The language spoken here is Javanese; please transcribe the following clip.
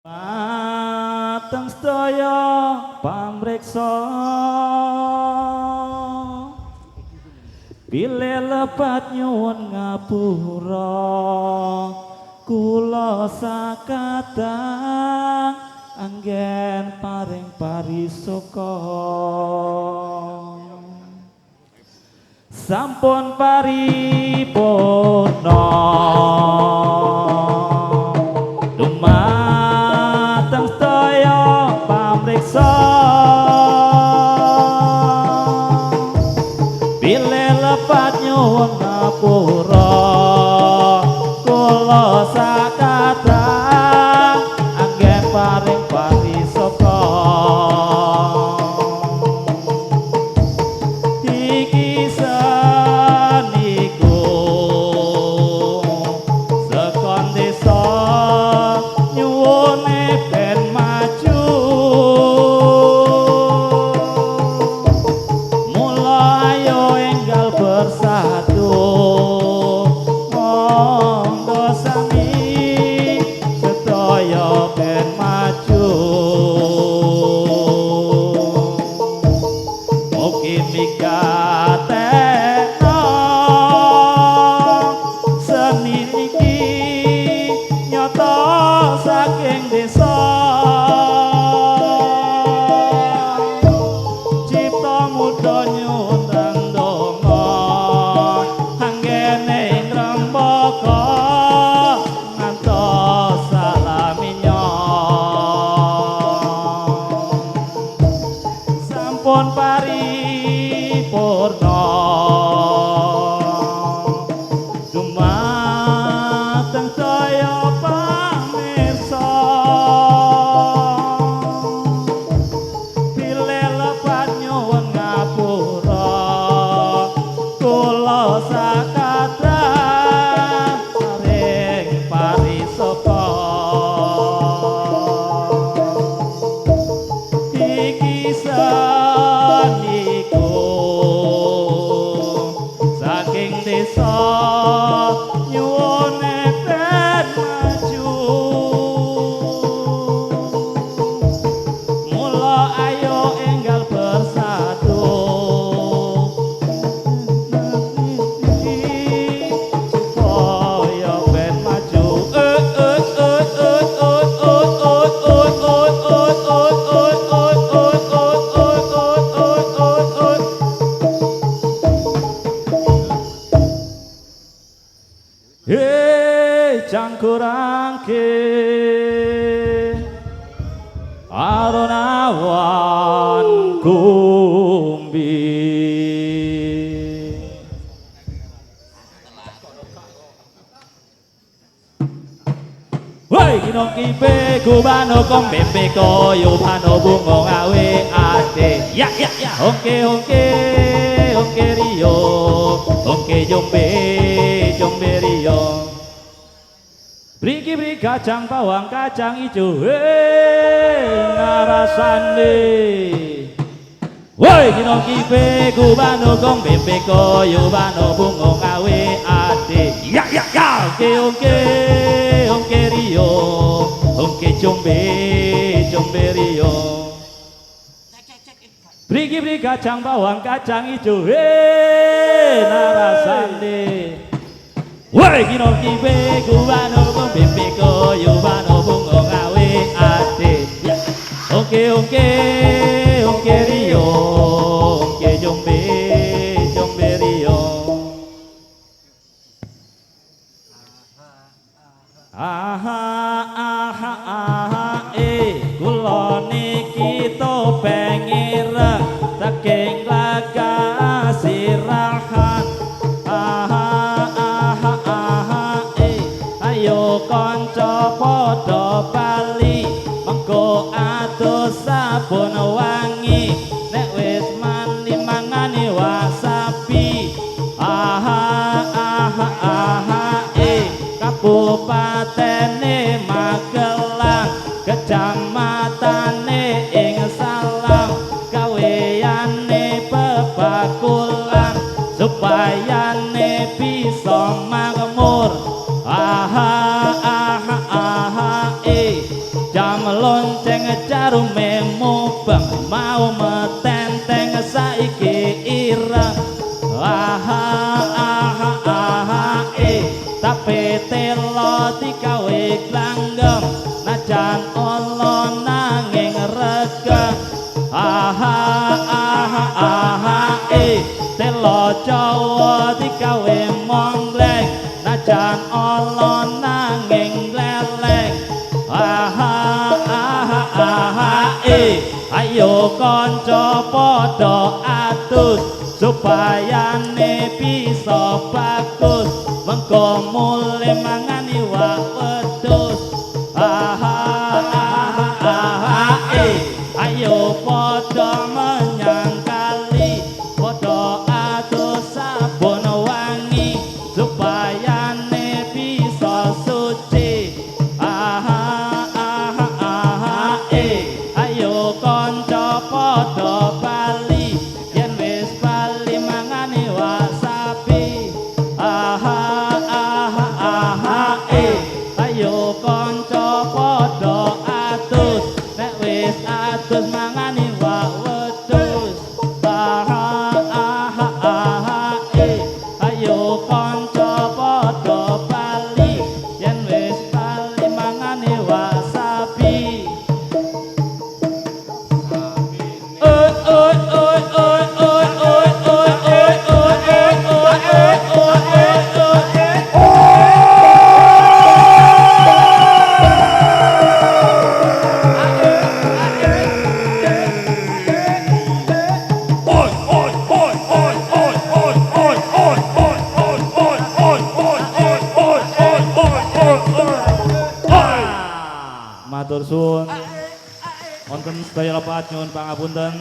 Mateng sedaya pamriksa, bilih lepat nyuwun ngapura, kula sakadang anggen paring parisuka. Sampun paripurna dumateng sedaya pamriksa, bilih lepat nyuwun ngapura, kula sakadang anggen paring parisuka. Iki seniku sekon desa nyuwune ben maju, mula ayo enggal bersatu, monggo sami sedaya ben maju. Mugi mikatekno seni niki nyata saking desa, cipta muda nyuwun ndonga anggene ing rembaka ngantos salaminya. Sampun paripurna dumateng sedaya pamirsa, bilih lepat nyuwun ngapura, kula sakadang paring parisuka. Iki seniku saking desa nyuwune ben maju, mula ayo enggal bersatu, supaya ben maju. Hei cangkurangke aron awan kumbi, woi kinong kipe kubano kong bembe koyo bano bungo ngawe ade ya ya ya oke oke oke rio oke jombe jombe rio. Briki bri kacang bawang kacang ijo, ngarasane. Woi kinong kipe kubano kong bembe koyo bano bungo ngawe ade ya ya ya oke oke oke rio oke jombe jombe rio. Briki bri kacang bawang kacang ijo, narasane. Woi kinong kipe kubano kong bembe koyo bano bungo ngawe ade ya oke oke oke rio oke jombe jombe rio. Aha aha aha kula niki topeng ireng saking Sirahan. Aha aha aha ayo kanca padha bali mengko atus sabun wangi nek Jam lonceng jarume mubeng, mau metenteng saiki ireng. Aha aha aha eh, tape telo digawe glanggeng, najan ala nanging regeng. Aha aha aha eh, telo Jawa digawe monggleng, najan ala nanging gleleng. Aha aha aha eh, ayo kanca padha atus supayane bisa bagus, mengko mule mangan iwak wedhus. Aha aha aha eh, ayo padha menyang kali, padha atus sabun wangi supayane bisa suci. Aha aha aha eh, ayo kanca padha bali, yen wis bali mangan iwak sapi. Aha aha aha eh, ayo kanca padha atus, nek wis atus mangan iwak wedhus. Aha aha aha eh, ayo kanca padha bali, yen wis bali mangan iwak sapi. Oi oi oi oi oi oi oi oi oi oi oi oi oi oi. Oi oi oi oi oi oi oi oi oi oi oi oi oi oi oi oi oi oi oi oi. Matur suwun. Wonten sedaya lepat nyuwun pangapunten.